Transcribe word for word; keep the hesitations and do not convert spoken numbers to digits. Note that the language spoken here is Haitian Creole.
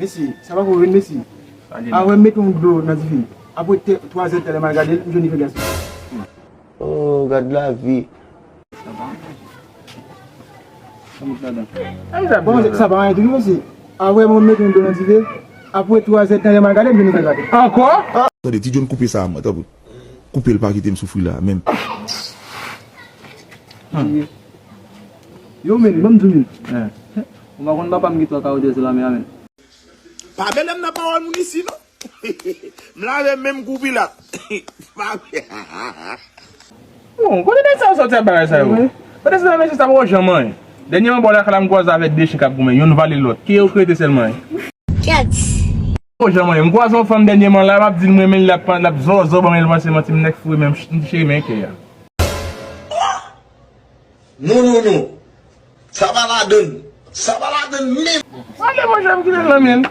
Mesye, sa pa pou vin, mesye. Avè m mete yon dlo nan dife. Apre twazè tan lè m al gade l, m jwenn li fè gason. Oh, gad lavi. Bon, sa pa anyen tou, mesye. Avè m mete yon dlo nan dife. Apre twazè tan lè m al gade l, m jwenn li fè gason. Ankò? Tande, Ti John, koupe sa a mwen, tanpri. Koupe l, pa kite m soufri la, menm. Yo, men, ban m di w, men. Ou pa konn papa m gen twa kawote sou lanmè a, men. Pa mele m nan pawòl moun isi, non. M lave menm kou Pilat. Pa Bon, kote nèg sa yo sòti ak bagay sa yo? Kote se nan mesye sa poko janm anyen? Dènyèman bò lakay la m kwaze avèk de chen k ap goumen, youn vale lòt. Ki yo k rete sèlman? Kèt. Poko janm anyen. M kwaze yon fanm dènyèman la, m ap di l m renmen l, l ap, l ap zòzò ban m, l panse m an ti nèg foure men m cheri men kè a. Non, non, non. Sa pa ladann. Sa pa ladann menm. Wale manje m kite l nan men l.